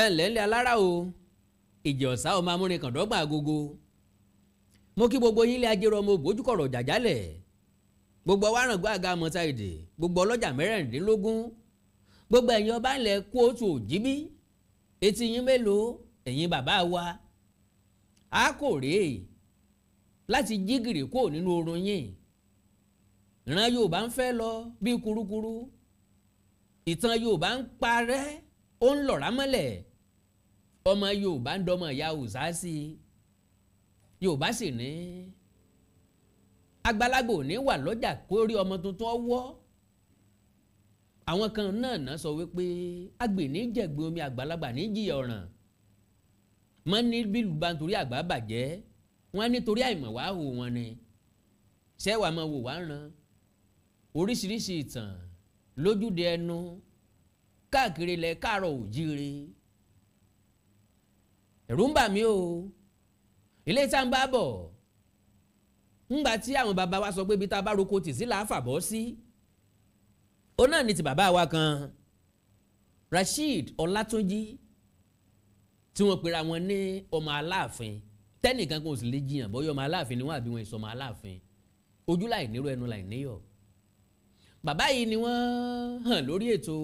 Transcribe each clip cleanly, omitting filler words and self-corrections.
Ẹ ǹlẹ́ ńlẹ́ alára o, ìjẹ́ ọ̀sá ọmọ amúnikàndọ́gba agogo. Mo kí gbogbo yín lé ajérò ọmọ ògbójúkọ̀rọ̀ jàjálẹ̀, gbogbo awárangó àga mọ́ta èdè, gbogbo ọlọ́jà 16, gbogbo ẹ̀yin ọba ńlẹ̀ kóòtù òjìbí, etí yín mélòó ẹ̀yin bàbá wa. A kò rèé láti jí gìrì kúrò nínú oorun yín. Ìran Yorùbá ń fẹ́ lọ bí kurukuru, ìtàn Yorùbá ń parẹ́, ó ń lọ̀rá mọ́lẹ̀. Ọmọ Yorùbá ń dọmọ ìyá òòṣà sí i. Yorùbá sì ní àgbàlagbà ò ní wà lọ́jà kó rí ọmọ tuntun ọwọ́. Àwọn kan náà sọ wípé agbè ní jẹ̀gbin omi, àgbàlagbà ní jìyà ọ̀ràn. Mọ́ ní bílù bá nítorí àgbà bàjẹ́, wọ́n nítorí àìmọ̀ wá hù wọn ni. Ṣẹ́wàá máa wò wá ràn oríṣiríṣi ìtàn lójúde ẹnu káàkiri ilẹ̀ káàrọ̀ òjíire. Ẹ̀rù ń bà mí o. Ilé tá ń bá bọ̀ ńgbà tí àwọn bàbá wa sọ pé ibi tá a bá roko tì sí là á fàbọ̀ sí. Ó náà ní ti bàbá wa kan, Rasheed Ọlátúnjí, tí wọ́n pera wọn ní ọmọ Aláàfin. Tẹ́nìkan kò sì lè jiyàn bóyá ọmọ Aláàfin ni wọ́n àbí wọn ìsọmọ Aláàfin. Ojú láì nírò, ẹnu láì níyọ̀. Bàbá yìí ni wọ́n hàn lórí ètò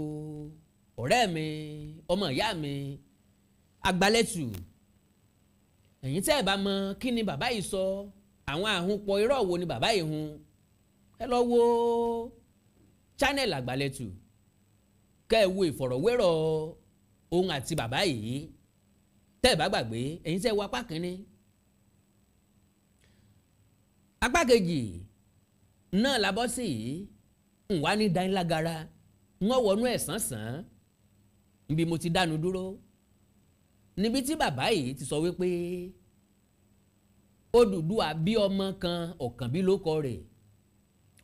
ọ̀rẹ́ mi, ọmọ ìyá mi, Àgbálẹ̀tù. Ẹ̀yin tẹ́ ẹ̀ bá mọ kí ni bàbá yìí sọ, àwọn àhunpọ̀ irọ́ wo ni bàbá yìí hun, ẹ lọ wo channel Àgbálẹ̀tù kẹ́ ẹ wo ìfọ̀rọ̀wérọ̀ òun àti bàbá yìí. Tẹ́ ẹ bá gbàgbé, ẹ̀yin tẹ́ ẹ wo apá kínní, apá kejì náà la bọ́ sí yìí. Ń wá ní dáńlágara, wọ́n wọnú ẹ̀ sánsan níbi mo ti dánu dúró, níbi tí bàbá yìí ti sọ wípé Odùduwà bí ọmọ kan, Ọ̀kànbí ló kọ rẹ̀.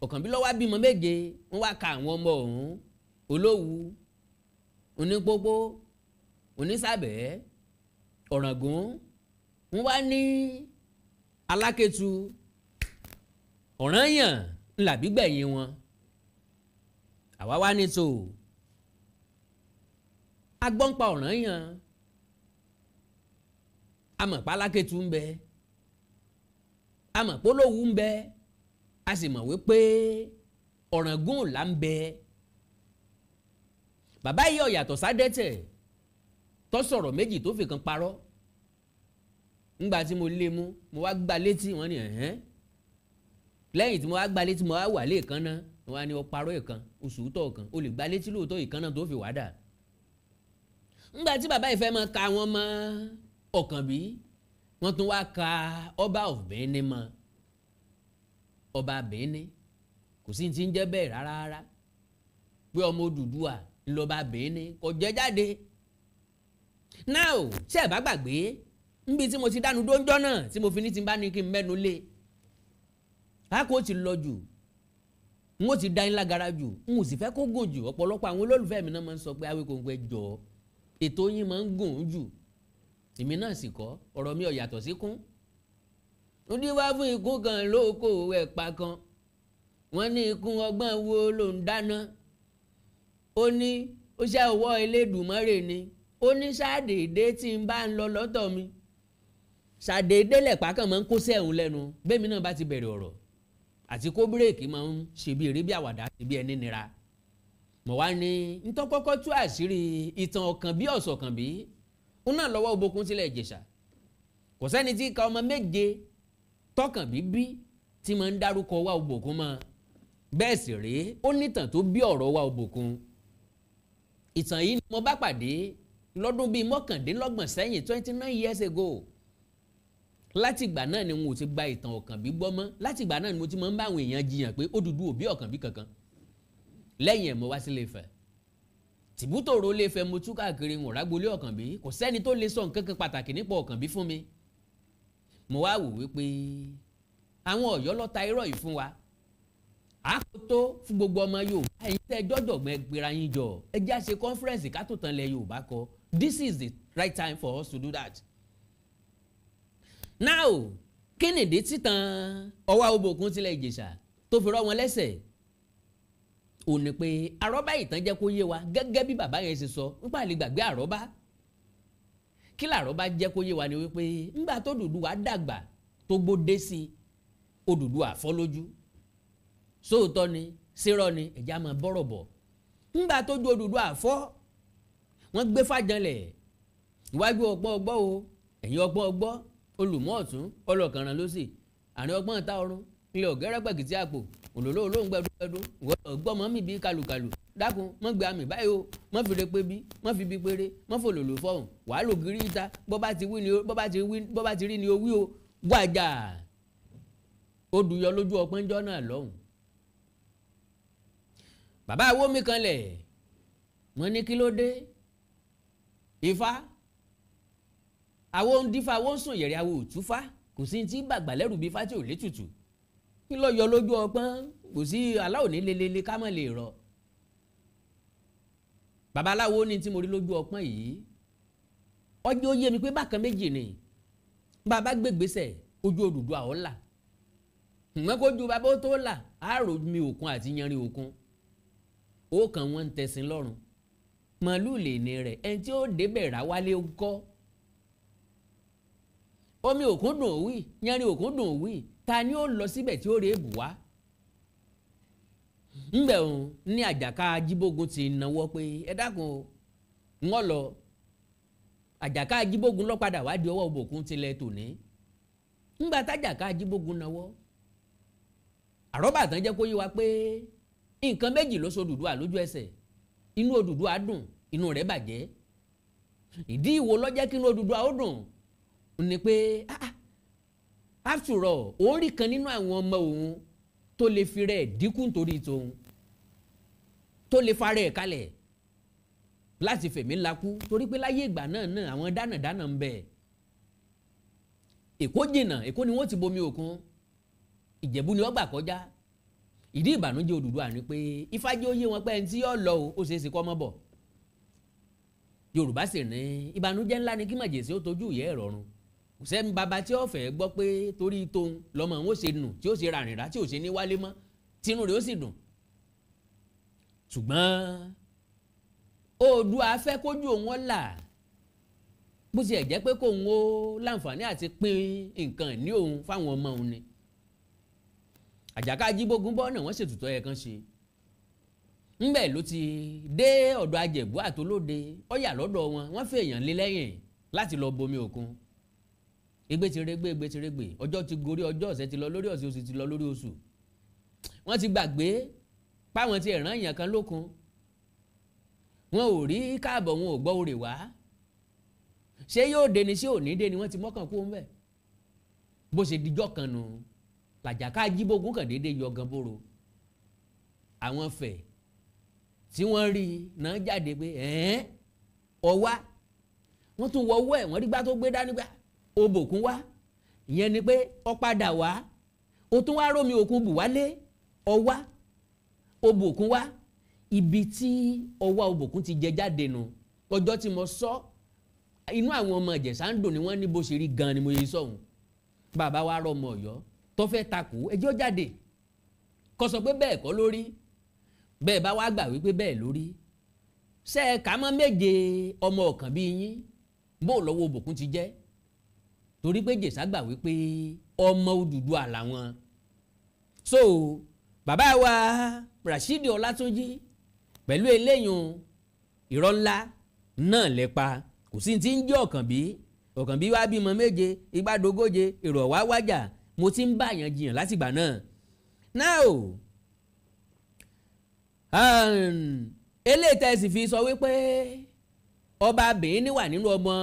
Ọ̀kànbí ló wá bímọ méje. Wọ́n wá ka àwọn ọmọ ọ̀hún: Olówu, Onípópó, Onísàbẹ̀, Ọ̀ràngún. Wọ́n wá ní Alákẹ́tù, Ọ̀rànyàn ńlá gbígbẹ̀yìn wọn. Àwa wá ní tó agbọ́npa Ọ̀rànyàn, amọ̀pá Alákẹ́tù ń bẹ, amọ̀pá Olówu ń bẹ, a sì mọ̀ wípé Ọ̀ràngún là ń bẹ. Bàbá yìí ó yàtọ̀ sádẹ́tẹ̀ tó sọ̀rọ̀ méjì tó fi kan parọ́. Ńgbà tí mo lé mú, mo wá gba létí wọn ni ẹ̀hẹ́n. Lẹ́yìn tí mo wá gba létí, mo wá wà lẹ́ẹ̀kan náà, mo wá ní ó parọ́ ìkan, oṣù tó kan, o lè gba létí lóòótọ́, ìkan náà tó fi wá dà. Ńgbà tí bàbá ìfẹ́ máa ka wọn mọ́ Ọ̀kànbí, wọ́n tún wá ka ọba of Benin mọ́. Ọba Benin kò sí ti ń jẹ́ bẹ́ẹ̀ rárá rárá, pé ọmọ Odùduwà ńlọba Benin kò jẹ́ jáde. Now, ṣé ẹ bá gbàgbé níbi tí mo ti dánu dóńjọ́ náà tí mo fi ní ti bá ní kí n mẹ́nu lé, a kò ti lọ jù, n ó ti dá yín lágara jù, n ò sì fẹ́ kó gùn jù. Ọ̀pọ̀lọpọ̀ àwọn olólùfẹ́ mi náà máa ń sọ pé Awikonko, ẹ jọ̀ọ́, ètò yín máa ń gùn jù. Èmi náà sì kọ́, ọ̀rọ̀ mi ò yàtọ̀ sí kún. Ó dífá fún ikún kan lóko ẹ̀pà kan. Wọ́n ní ikún, ọgbọ́n wo ló ń dáná? Ó ní ó ṣe ọwọ́ Elédùmarè ni. Ó ní ṣàdédé tí n bá ń lọ lọ́tọ̀ mi, ṣàdédé lẹ̀pá kan máa ń kó sẹ́hùn lẹ́nu. Bẹ́ẹ̀ mi náà bá ti bẹ̀rẹ̀ ọ̀rọ̀ àti kó bírèkì máa ń ṣe bí eré bí àwàdà, ṣe bí ẹni nira. Mọ̀ wá ní ntọ́kọ́kọ́ tú àṣírí ìtàn Ọ̀kànbí ọ̀sọ̀kànbí ń náà lọ́wọ́ Òbòkun tilẹ̀ Ìjẹ̀ṣà. Kò sẹ́ni tí ka ọmọ méje tọkànbí bí tí máa ń dárúkọ wá Òbòkun mọ́. Bẹ́ẹ̀ sì rèé, ó nítàn tó bí ọ̀rọ̀ wá Òbòkun. Ìtàn yìí ni mo bá pàdé lọ́dún bíi 29 sẹ́yìn, 29 years ago. Látìgbà náà ni n ò ti gba ìtàn Ọ̀kànbí gbọ́ mọ́. Látìgbà náà ni mo ti máa ń bá àwọn èèyàn jiyàn pé Odùduwà ò bí Ọ̀kànbí kankan. Lẹ́yìn ẹ̀, mo wá sílé Ifẹ̀, tìbútòrò lè fẹ́, mo tú káàkiri, wọn rágbolé Ọ̀kànbí. Kò sẹ́ni tó lè sọ nǹkan kan pàtàkì nípa Ọ̀kànbí fún mi. Mo wá wò wípé àwọn Ọ̀yọ́ ló ta irọ́ yìí fún wa. Àkótó fún gbogbo ọmọ Yorùbá, ẹ̀yin tẹ́ jọ́jọ̀gbọ́n, ẹgbẹ́ra yín jọ, ẹ jẹ́ á ṣe conference ká tó tán lẹ̀ Yorùbá kọ. This is the right time for us to do that. Now, kí nìdí títan Ọwá Òbòkun tilẹ̀ Ìjẹ̀ṣà tó fi rọ́ wọn lẹ́sẹ̀? Ò ní pé àrọ́bá ìtàn jẹ́ kó yé wa gẹ́gẹ́ bí bàbá yẹn ṣe sọ nípa àlè gbàgbé àrọ́bá. Kí làárọ̀ bá jẹ́ kó yé wa ni wípé ńgbà tó Odùduwà dàgbà tó gbódé sí Odùduwà fọ́ lójú. Sóòótọ́ ni sírọ́ ni, ẹ̀já máa bọ́rọ̀ bọ̀. Ńgbà tó ju Odùduwà fọ́, wọ́n gbé fàjànlẹ̀ iwájú ọgbọ́n ọgbọ́ o, ẹ̀yìn ọgbọ́n ọgbọ́, olùmọ̀ ọ̀tún ọlọ́kànràn ló sì, àárín ọgbọ́n ìta ọ̀run ilé ọ̀gẹ́rẹ́ pẹ̀kìtì àpò òlòló olóhùn gbẹdúgbẹdú, ọgbọ́n mọ́ mi bí kàlùkàlù, dákun mọ́ gbé àmì báyìí o, mọ́ fi re pé bí, mọ́ fi bí péré, mọ́ fòlòlò fọ̀hùn, wàá lò gírí ìta, bọ́ bá ti rí ni o wí o, wàjà odùyọ lójú ọpọ́njọ́ náà lọ́hùn. Bàbá wo mi kanlẹ̀, wọ́n ní kí ló dé? Ifá àwọn ń dífá, àwọn ń sùn yẹ̀rẹ̀, àwọn òtúfá, kò sí ti bàgbà lẹ́rù bí ifá tí ò létùtù. Kí ló yọ lójú ọpọ́n? Kò sí aláwọ̀ ní lelele ká mọ̀ lè rọ. Babaláwo ní tí mo rí lójú ọpọ́n yìí, ọjọ́ ó yé mi pé bákan méjì ni bàbá gbégbèsè ojú Odùduwà ó là, ǹgbọ́n kó ju bàbá ó tó là, àárò mi òkun àti yanrìn òkun, ó kàn wọ́n ń tẹ̀sìn lọ́rùn màálù lè ní rẹ̀, ẹni tí ó débẹ̀ rà wálé kọ́. Omi òkun dùn wí, yanrìn òkun dùn wí, ta ni ó lọ síbẹ̀ tí ó rèé bù wá? Ńbẹ̀ òun ní Àjàká Ajíbógun ti náwó pé ẹ dákun o, wọ́n lọ. Àjàká Ajíbógun ló padà wá di ọwọ́ òbòkun tilẹ̀ tòní. Ńgbà tájàká Ajíbógun náwó, àrọ́bà tán jẹ́ kó yé wa pé nǹkan méjì ló so Odùduwà lójú ẹsẹ̀. Inú Odùduwà dùn, inú rẹ̀ bàjẹ́. Ìdí ìwo ló jẹ́ kí inú Odùduwà ó dùn ni pé after all, òun rí kan nínú àwọn ọmọ òun tó lè fi rẹ̀ dínkù nítorí tòun, tó lè fa rẹ̀ kalẹ̀ láti fẹ̀mí lakú, torí pé láyé ìgbà náà náà àwọn dánàdánà ń bẹ. Èkó jìnnà, Èkó ni wọ́n ti bomi òkun, Ìjẹ̀bú ni wọ́n gbà kọjá. Ìdí ìbànújẹ́ Odùduwà ni pé Ifá jẹ́ ó yé wọn pé ẹni tí yóò lọ o, ó ṣeé ṣe kó má bọ̀. Yorùbá sì ní ìbànújẹ́ ńlá ni kí màjèsí ó tojú ìyẹ́ ẹ̀ rọrùn. Kò sẹ́ni bàbá tí ó fẹ́ gbọ́ pé torí tóun lọ́mọ òun ó ṣe nù, tí ó ṣe ràrìnrà, tí ò ṣe ní wálé mọ́, tínú rẹ̀ ó sì dùn. Ṣùgbọ́n Oòduà fẹ́ kójú òun ọ̀la, bó ṣe jẹ́ pé kóun ó láǹfààní àti pín nǹkan ní òun fáwọn ọmọ òun ni. Àjàká Ajíbógun bọ́ náà wọ́n ṣètùtù ẹ̀ kan ṣe. Ńbẹ̀ ló ti dé ọ̀dọ̀ Ajẹ̀bú àtolóde, ọ̀yà lọ́dọ̀ wọn, wọ́n fi èèyàn lé lẹ́yìn láti lọ bomi òkun. Egbe ti regbe, egbe ti regbe, ọjọ́ ti gorí ọjọ́, ọ̀sẹ̀ ti lọ lórí ọ̀sẹ̀, oṣù ti lọ lórí oṣù. Wọ́n ti gbàgbé páwọn ti ẹ̀ràn èèyàn kan lókun. Wọn ò rí káàbọ̀, wọn ò gbọ́ òrè wá. Ṣé yóò dé ni, ṣé ò ní dé ni, wọ́n ti mọ́kàn kú ńbẹ̀. Bó ṣe dijọ́ kan nù, làjàká Ajíbógun kàn déédéé yọ gan bóró. Àwọn fẹ̀ tí wọ́n rí náà jáde pé ẹ̀ẹ́n ọwá, wọ́n tún wọ ọwọ́ ẹ̀, wọ́n rí gbá tó gbé dání gbá obòkun wá. Ìyẹn ni pé ó padà wá, ó tún wá rómi òkun bù wálé, ọwá obòkun wá. Ibi tí ọwá obòkun ti jẹ jáde nù. Ọjọ́ tí mo sọ, inú àwọn ọmọ Ìjẹ̀ṣà ń dùn ni wọ́n ní bó ṣe rí gan ni mo yẹ sọ̀hún. Bàbá wa rọ ọmọ Ọ̀yọ́ tó fẹ́ takò, ẹjọ́ jáde kó sọ pé bẹ́ẹ̀ kọ́ lórí. Bẹ́ẹ̀ bá wá gbà wípé bẹ́ẹ̀ lórí, ṣé ẹ kà mọ́ méje ọmọ ọ̀kàn bí yín bó lọ́wọ́ òbòkun ti jẹ́? Torí pé Ìjẹ̀ṣà gbà wípé ọmọ Odùduwà làwọn. So bàbá wa Rashidi Ọlátúnjí pẹ̀lú eléyìn irọ́ ńlá náà lẹ́pa. Kò sí ti ń jẹ́ Ọ̀kànbí. Ọ̀kànbí wá bímọ méje, igbádogóje, èrò ọ̀wá wájà. Mo ti ń bá yàn jiyàn látìgbà náà. Now eléyìí tẹ́ sì fi sọ wípé ọba Benin wà nínú ọmọ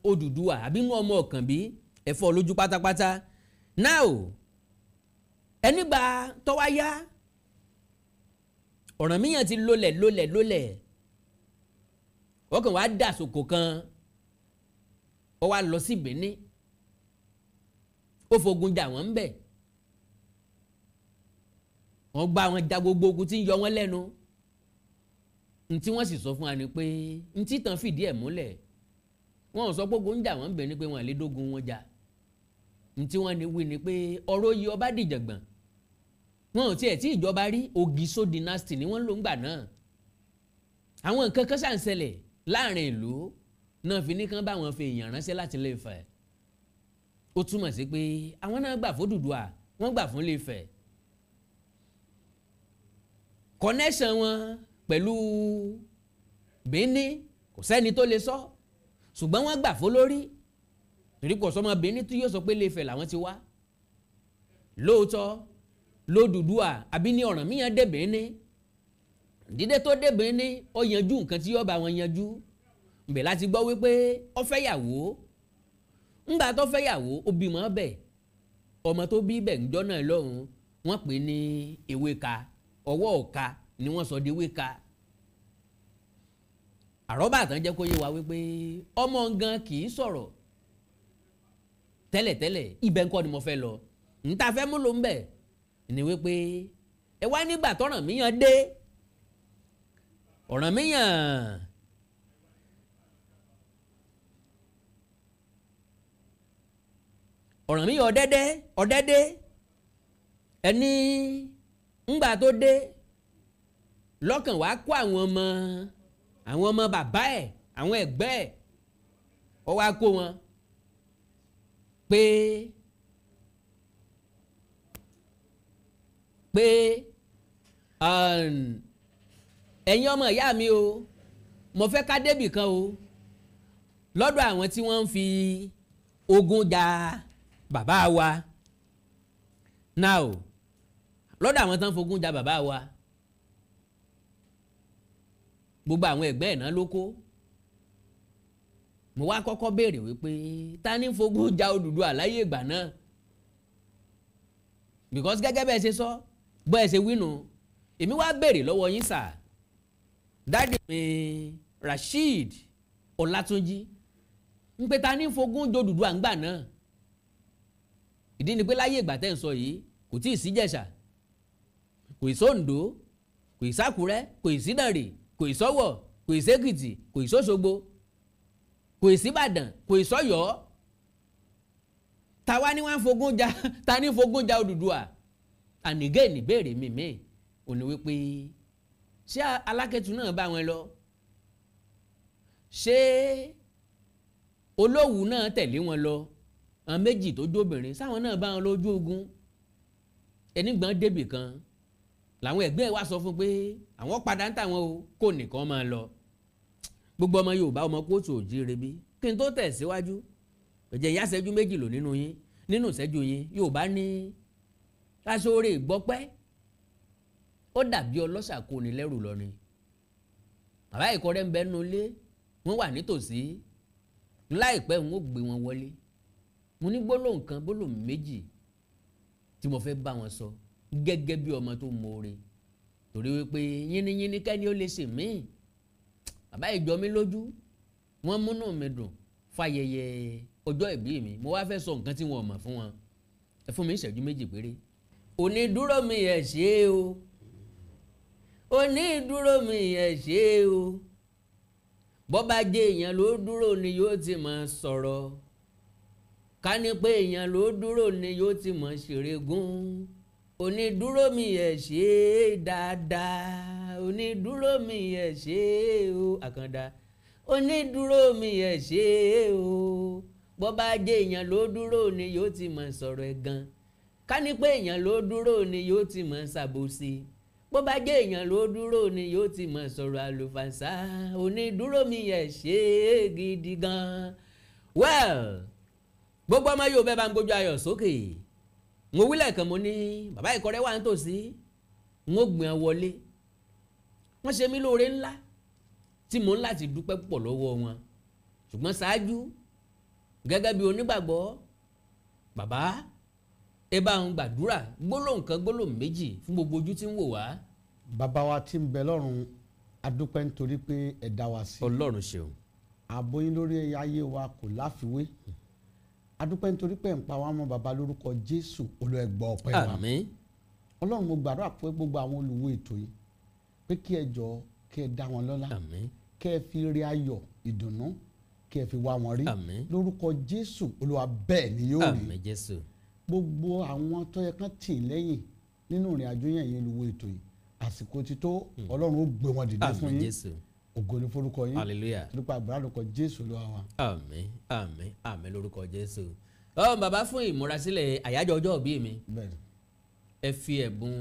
Odùduwà àbí nínú ọmọ Ọ̀kànbí, ẹ̀fọ́ lójú pátápátá. Now ẹni gba tọ́wá yá, Ọ̀rànmíyàn ti lólẹ̀ lólẹ̀ lólẹ̀, wọ́n kàn wá dàsòkò kan, ó wá lọ sí Benin, ó fogun jà wọ́n ń bẹ̀, wọ́n gbá wọn ja gbogbo ogun tí ń yọ wọ́n lẹ́nu. Ntí wọ́n sì sọ fún wa ni pé ntí tàn fìdí ẹ̀ múlẹ̀, wọ́n ò sọ pé ogun ń jà wọ́n ń bẹ̀ ni pé wọ́n lè dógun wọn jà. Ntí wọ́n ní wí ni pé ọ̀rọ̀ yìí ọba dìjàngbọ̀n, wọn ò tiẹ̀ tí ìjọba rí. Ògìso dynasty ni wọ́n lò ń gbà náà. Àwọn nǹkan kan ṣà ń ṣẹlẹ̀ láàrin ìlú. Náà fi ní kán bá wọn fi èèyàn ránṣẹ́ láti Ilé Ifẹ̀. Ó túmọ̀ sí pé àwọn náà gbà fún Odùduwà, wọ́n gbà fún Ilé Ifẹ̀. Connection wọn pẹ̀lú Benin kò sẹ́ni tó lè sọ, ṣùgbọ́n wọ́n gbà fún lórí, torí kò sọmọ Benin tí yóò sọ pé Ilé Ifẹ̀ làwọn ti wá. Lóòótọ́ lódùduwà àbí ní Ọ̀rànmíyàn dé Benin, dídé tó dé Benin ó yanjú nǹkan tí yóò bá wọn yanjú. Ǹbẹ̀ láti gbọ́ wípé ó fẹ́ yàwó. Ńgbà tó fẹ́ yàwó, ó bímọ bẹ̀. Ọmọ tó bí bẹ̀ ńjọ́ náà lọ́hùn, wọ́n pè ní Ewéka. Ọwọ́ ọ̀ka ni wọ́n sọ di Ewéka. Àrọ́bà àtàn jẹ́ kó yé wa wípé ọmọ gan kì í sọ̀rọ̀ tẹ́lẹ̀tẹ́lẹ̀. Ibẹ̀ ńkọ́ ni mo fẹ́ lọ. Níta fẹ́ mú ló ń bẹ̀ ni wípé ẹ wá nígbà tọ́rànmíyàn dé, Ọ̀rànmíyàn Ọ̀rànmíyàn ọ̀dẹ́dẹ́ ọ̀dẹ́dẹ́ ẹni ńgbà tó dé lọ́kàn wá kó àwọn ọmọ bàbá ẹ̀, àwọn ẹ̀gbẹ́ ẹ̀, ó wá kó wọn pé ẹ̀yin ọmọ ìyá mi o, mo fẹ́ ká débì kan o, lọ́dọ̀ àwọn tí wọ́n ń fi ogun ja bàbá wa. Now lọ́dọ̀ àwọn tán fogun ja bàbá wa, gbogbo àwọn ẹ̀gbẹ́ ẹ̀ náà ló kó. Mo wá kọ́kọ́ béèrè wípé ta ní fogun ja Odùduwà láyé ìgbà náà? Because gẹ́gẹ́ bẹ́ẹ̀ ṣe sọ, bọ́ ẹ ṣe wínú, èmi wá béèrè lọ́wọ́ yín sà, dáàdì mi Rasheed Ọlátúnjí, ń pé ta ní fogun ja Odùduwà ńgbà náà? Ìdí ni pé láyé ìgbà tẹ́ ń sọ yìí kò tí ì sí Jẹ̀ṣà, kò ì sóǹdó, kò ì sákúrẹ́, kò ì sídànrè, kò ì sọ́wọ̀, kò ì sékìtì, kò ì sóṣogbo, kò ì síbàdàn, kò ì sọ́yọ́. Tàwa ni wọ́n fogun ja, ta ní fogun ja Odùduwà? Ànìgé ìbéèrè mi ò ní wípé ṣé Alákẹ́tù náà bá wọn lọ? Ṣé Olówu náà tẹ̀lé wọn lọ? Àwọn méjì tó jóbìnrin sáwọn náà bá wọn lójú ogun. Ẹnigbọ́n débì kan làwọn ẹgbẹ́ wa sọ fún pé àwọn padà ń tàwọn o, kò nìkan máa lọ. Gbogbo ọmọ Yorùbá, ọmọ kóòtù òjíire bí. Kí n tó tẹ̀ síwájú, ẹ̀jẹ̀ ìyá ṣẹ́jú méjì lò nínú yín, nínú ìṣẹ́jú yín. Yorùbá ní aṣọ́rẹ́ ìgbọ́pẹ́ ó dàbí ọlọ́ṣà kò ní lẹ́rù lọ ni. Bàbá ìkọrẹ́ ń bẹ nínú ilé, wọ́n wà nítòsí. Láìpẹ́ n ó gbé wọn wọlé. Mo ní gbólóhùn kan, gbólóhùn méjì tí mo fẹ́ bá wọn sọ gẹ́gẹ́ bí ọmọ tó mọ̀ọ́re, torí wípé yínníyínní kẹ́ni ó lè ṣe míì. Bàbá ìjọ mi lójú, wọ́n múnú mi dùn fàyẹyẹ ọjọ́ ìbí mi. Mo wá fẹ́ sọ nǹkan tí wọn ò mọ̀ fún wọn. Ẹ fún mi ìṣẹ́jú méjì péré. Onídúró mi ẹ̀ ṣe o, onídúró mi ẹ̀ ṣe o, bó bá jẹ́ èèyàn ló dúró ni yóò ti máa sọ̀rọ̀, ká ní pé èèyàn ló dúró ni yóò ti máa ṣèrègùn. Onídúró mi ẹ̀ ṣe dáadáa, onídúró mi ẹ̀ ṣe o, Àkàndá, onídúró mi ẹ̀ ṣe o, bó bá jẹ́ èèyàn ló dúró ni yóò ti máa sọ̀rọ̀ ẹ̀ gan, ká ní pé èèyàn ló dúró ni yóò ti máa ṣàbòsí, bó bá jẹ́ èèyàn ló dúró ni yóò ti máa sọ̀rọ̀ àlùfànṣá. Onídúró mi ẹ̀ ṣe gidi gan. Well, gbogbo ọmọ Yorùbá bá ń gbójú ayọ̀ sókè. Mo wí lẹ́ẹ̀kan, mo ní bàbá ìkọrẹ́ wà nítòsí, n ó gbìn wọlé. Wọ́n ṣe mí lóore ńlá tí mo ń láti dúpẹ́ púpọ̀ lọ́wọ́ wọn. Ṣùgbọ́n ṣáájú, gẹ́gẹ́ bí onígbàgbọ́, bàbá ẹ bá ń gbàdúrà gbólóhùn kan, gbólóhùn méjì fún gbogbo ojú tí ń wò wá. Bàbá wa tí ń bẹ lọ́run, a dúpẹ́ nítorí pé ẹ dá wa sí. Ọlọ́run ṣeun. Ààbò yín lórí ayé wa kò láfiwé. A dúpẹ́ nítorí pé ń pa wá mọ́ bàbá lórúkọ Jésù. Olúwa gbọ́ ọpẹ́ wa. Àmín. Ọlọ́run, mo gbàdúrà pé gbogbo àwọn olùwò ètò yìí, pé kí ẹ jọ̀ọ́ kí ẹ dá wọn lọ́lá. Àmín. Kí ẹ fi rí ayọ̀ ìdùnnú, kí ẹ fi wá wọn rí. Àmín. Lórúkọ Jésù Olúwa bẹ́ẹ̀ ni yóò rí. Àmín Jésù. Gbogbo àwọn tó yẹ kán tì lẹ́yìn nínú ìrìn àjò yẹn, yẹn olùwò ètò yìí, àsìkò ti tó, Ọlọ́run ó gbé wọn dìde fún Àmín yín. Jésù. Ògo ni forúkọ yín. Hallelujah. Nípa àgbàrá lórúkọ Jésù Olúwa wa. Àmín, àmín, àmín lórúkọ Jésù. Bàbá, fún ìmúrasílẹ̀ àyájọ́ ọjọ́ ìbí mi, ẹ fi ẹ̀bùn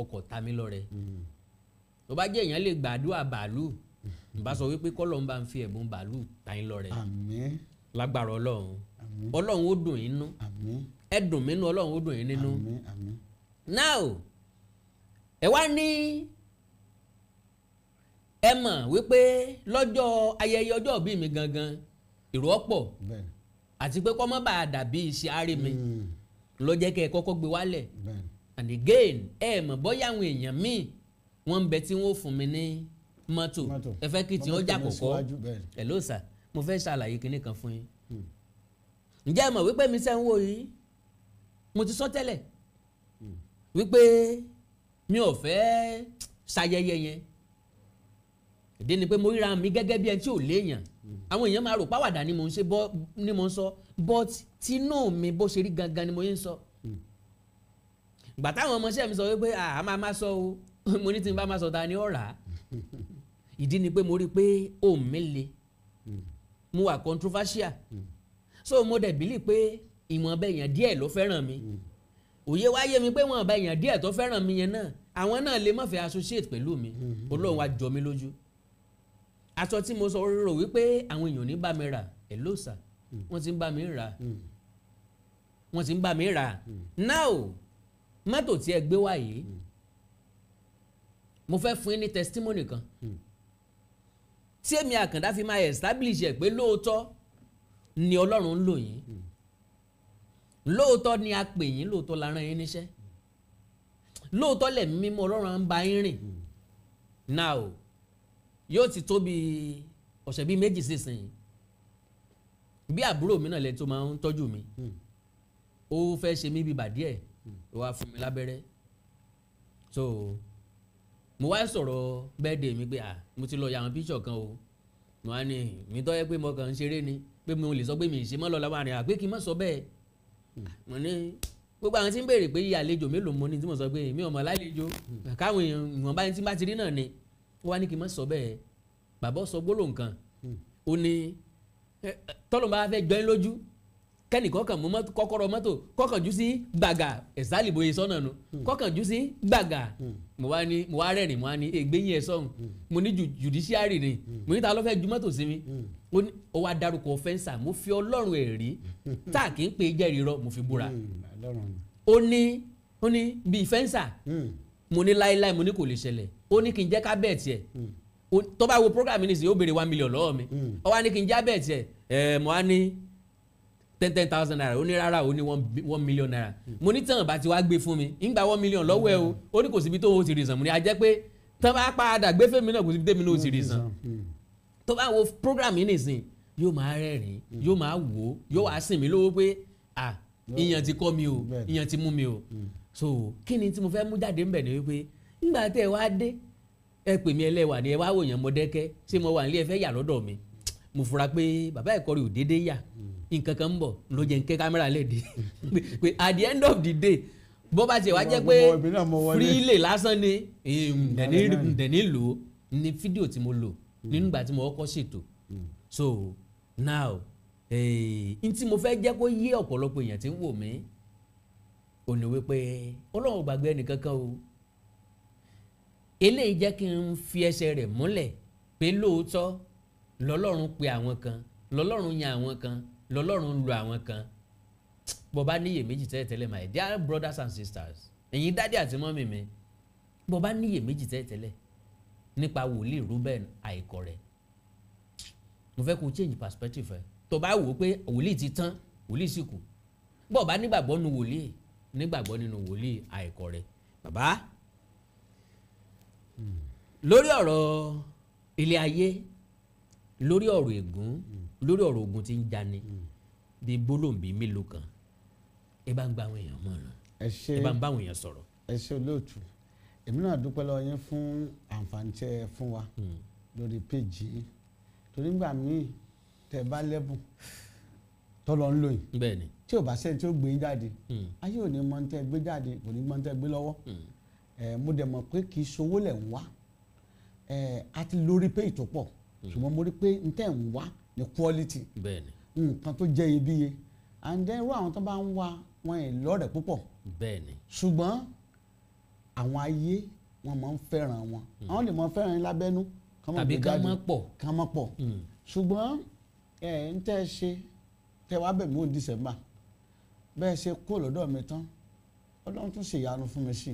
ọkọ̀ ta mí lọ́rẹ. Tó bá jẹ́ èèyàn lè gbàdúrà bàálù, n bá sọ wípé kọ́lọ́ ń bá ń fi ẹ̀bùn bàálù ta yín lọ́rẹ. Àmín. Lágbára Ọlọ́run, Ọlọ́run ó dùn yín nú. Àmín. Ẹ dùn mí nú, Ọlọ́run ó dùn yín nínú. Àmín, àmín. Now, ẹ wá ní ẹ mọ̀ wípé lọ́jọ́ ayẹyẹ ọjọ́ ìbí mi gangan, èrò ọ̀pọ̀, àti pé kó má bàa dàbí iṣẹ́ àárẹ̀ mi ló jẹ́ kẹ́ ẹ kọ́kọ́ gbé wálẹ̀. And again, ẹ mọ̀ bóyá àwọn èèyàn míì wọ́n ń bẹ tí wọ́n fún mi ní mọ́tò, ẹ fẹ́ kí tí wọ́n jà kọ̀kọ́. Hello sir, mo fẹ́ ṣàlàyé kinní kan fún yín. Ǹjẹ́ ẹ mọ̀ wípé mi sẹ́ ń wò yìí, mo ti sọ tẹ́lẹ̀ wípé mi ò fẹ́ ṣayẹyẹ yẹn. Ìdí ni pé mo ríra mi gẹ́gẹ́ bí ẹni tí ò léèyàn. Àwọn èèyàn máa rò páwàdà ni mò ń ṣe bọ́ ni mò ń sọ, but tinú mi bó ṣe rí gangan ni mo yín sọ. Ìgbà táwọn ọmọọṣẹ́ mi sọ wípé a máa má sọ o, mo ní tí n bá má sọ, ta ni ó rà á? Ìdí ni pé mo rí i pé ohùn mi le, mo wà controversial, so mo dẹ̀ believe pé ìwọ̀nba èèyàn díẹ̀ ló fẹ́ràn mi. Òye wá yé mi pé ìwọ̀nba èèyàn díẹ̀ tó fẹ́ràn mi yẹn náà, àwọn náà lè má fẹ́ associate pẹ̀lú mi. Ọlọ́run wá jọ mí lójú. Aṣọ tí mo sọ rò wípé àwọn èèyàn ní bá mi rà, hello sir, wọ́n ti ń bá mi rà, wọ́n ti ń bá mi rà. Now, mọ́tò tí ẹ gbé wá yìí, mo fẹ́ fún yín ní testimony kan tí èmi Àkàndá fi máa establish ẹ̀ pé lóòótọ́ ni Ọlọ́run ń lò yín, lóòótọ́ ni a pè yín, lóòótọ́ la rán yín níṣẹ́, lóòótọ́ lẹ̀mí mímọ́ Ọlọ́run ń bá yín rìn. Now, yóò ti tó bí ọ̀sẹ̀ bíi 2 sísìn, bí àbúrò mi náà lẹ tó máa ń tọ́jú mi, ó fẹ́ ṣe mí bíbà díẹ̀, ó wá fún mi lábẹ́rẹ́. So mo wá sọ̀rọ̀ birthday mi pé mo ti lọ ya àwọn píṣọ̀ kan o. Mo wá ní mi tọ́ yẹ pé mo kàn ń ṣeré ni, pé mo lè sọ pé mi ì ṣe mọ́ lọ́la wà ní àpé kí n má sọ bẹ́ẹ̀. Mo ní gbogbo àwọn tí ń béèrè pé àlejò mélòó mo ní, tí mo sọ pé mi ò mọ̀ lálejò, káwọn èèyàn ìwọ̀nba ẹni tí bá ti rí náà ni. Ó wá ní kí n má sọ bẹ́ẹ̀. Bàbá sọ gbólóhùn kan, ó ní tọ́lọ́ bá fẹ́ jọ ẹ́ lójú, kẹ́nìkan kàn mú kọ́kọ́rọ́ mọ́tò kọ́kàn jù sí gbàgà, ẹ̀sálì bóyè sọ́nà nu, kọ́kàn jù sí gbàgà. Mo wá ní, mo wá rẹ́rìn, mo wá ní ègbé yín ẹ sọ́hun. Mo ní judiciary ni, mo ní ta ló fẹ́ ju mọ́tò sí mi? Ó wá dárúkọ fẹ́ǹsà. Mo fi Ọlọ́run ẹ̀rí tá a kì í pè é jẹ́rìí rọ, mo fi búra. Ó ní bíi fẹ́ǹsà. Mo ní láéláé, mo ní kò lè ṣẹlẹ̀. Ó ní kí n jẹ́ ká bẹ́ẹ̀ tiẹ̀, tó bá wo program mi nísìnyí, ó béèrè 1 million lọ́wọ́ mi. Ó wá ní kí n já bẹ́ẹ̀ tiẹ̀ ẹ̀, mo wá ní 10,000 naira. Ó ní rárá, ó ní ₦1 million. Mo ní tàn bá ti wá gbé fún mi, ń gba 1 million lọ́wọ́ ẹ o. Ó ní kò síbi tó o ti rí san. Mo ní a jẹ́ pé tán bá padà gbé fèmí náà, kò síbi tèmi náà o ti rí san. Tó bá wo program yìí nìsín, yóò máa rẹ́rìn, yóò máa wò ó, yóò wá sìn mí lówó pé ah, ìyàn ti kọ́ mi o, ìyàn ti mú mi o. So kí ni tí mo fẹ́ mú jáde ńbẹ̀ ni wípé ńgbà tẹ́ ẹ wá dé, ẹ pè mí, ẹlẹ́wà ni ẹ wá wòyàn Mọdẹ́kẹ́, ṣé mo wà nílé, ẹ fẹ́ yà lọ́dọ̀ mi. Mo fura pé bàbá ẹ̀kọ́ rẹ̀ ò déédéé yà, nǹkan kan ń bọ̀ ló jẹ́ ń kẹ́ kámẹ́rà lẹ́ẹ̀dẹ́ pé at the end of the day, bó bá tiẹ̀ wá jẹ́ pé freely lásán ni ǹdẹ̀ní lò ó ní fídíò tí mo lò nínú ìgbà tí mo kọ́kọ́ ṣètò. So now, n tí mo fẹ́ jẹ́ kó yé ọ̀pọ̀lọpọ̀ èèyàn tí ń wò mí ò ní wípé Ọlọ́run ò gbàgbé ẹnìkankan o. Eléyìí jẹ́ kí n fi ẹsẹ̀ rẹ̀ múlẹ̀ pé lóòótọ́ lọ́lọ́run pe àwọn kan, lọ́lọ́run yan àwọn kan, lọ́lọ́run lu àwọn kan. Bó bá níyè méjì tẹ́lẹ̀tẹ́lẹ̀, my dear brothers and sisters, ẹ̀yin daddy àti mummy mi, bó bá níyè méjì tẹ́lẹ̀tẹ́lẹ̀ nípa wòlíì Reuben Àìkọ̀rẹ́, mo fẹ́ kó change perspective ẹ. Tó bá wò ó pé wòlíì ti tán, wòlíì sì kù, bó bá nígbàgbọ́ nínú wòlíì, nígbàgbọ́ nínú wòlíì Àìkọ̀rẹ́. Bàbá, lórí ọ̀rọ̀ ilé ayé, lórí ọ̀rọ̀ ègún, lórí ọ̀rọ̀ ogun tí ń jani, bí gbólóhùn bíi mélòó kan, ẹ bá ń gba àwọn èèyàn mọ̀ràn, ẹ ṣé, ẹ bá ń bá àwọn èèyàn sọ̀rọ̀. Ẹ ṣé olóòtú. Èmi náà dúpẹ́ lọ́wọ́ yín fún àǹfààní tẹ́ ẹ fún wa lórí péjì yìí, torí nígbà míì tẹ́ ẹ bá lẹ́bùn tọ́lọ́ ń lò yìí, tí ò bá sẹ́ni tí ó gbé yín jáde, ayé ò ní mọ̀ tẹ́ ẹ gbé jáde, kò ní mọ̀ tẹ́ ẹ gbé lọ́wọ́. Ẹ mo dẹ̀ mọ̀ pé kì í ṣowó lẹ̀ ń wá. A ti lórí pé ìtò pọ̀, ṣùgbọ́n mo rí pé n tẹ́ ń wá ní quality, nǹkan tó jẹ́ iyebíye. And then irú àwọn tó bá ń wá wọn ì lọ́rẹ̀ẹ́ púpọ̀, ṣùgbọ́n àwọn ayé wọn máa ń fẹ́ràn wọn. Àwọn lè máa fẹ́ràn yín lábẹ́nú tàbí ká má pọ̀, ṣùgbọ́n n tẹ́ ṣe tẹ́ wá bẹ̀ mí ó December bẹ́ẹ̀ ṣe kó lọ́dọ̀ mi tán, Ọlọ́run tún ṣe ìyanu fún mi sí,